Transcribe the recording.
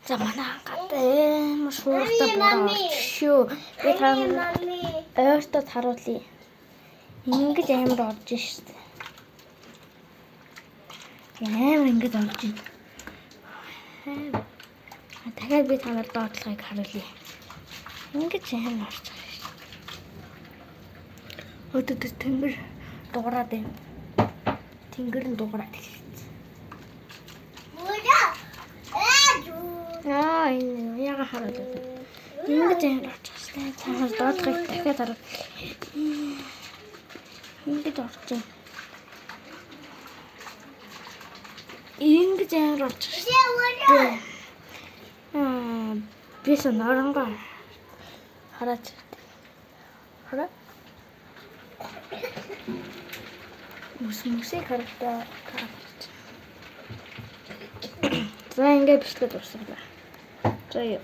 За манай гад амар шуургатай бороо орж шүү. Би та ойртоод харуулъя. Ингэж амар орж штэ. Амар ингэж орж байна. Дахиад би та нарт доотлогыг харуулъя. Ингэж амар орж байгаа шүү. Өдөө тэнгэр дуурайд байна. Тэнгэр нь дуурайд эхэлсэн. Аа энэ яга харуулдаг. Ингэж амар орж байгаа шүү. Та нар доотлогыг дахиад харуул. Ингэж орж байна. Ингэж амар орж байгаа шүү. Аа би соноронго хараач. Хараа. Мөс мөсийг харагдаа. За ингээд бичлэгээ дуусгалаа. За юу.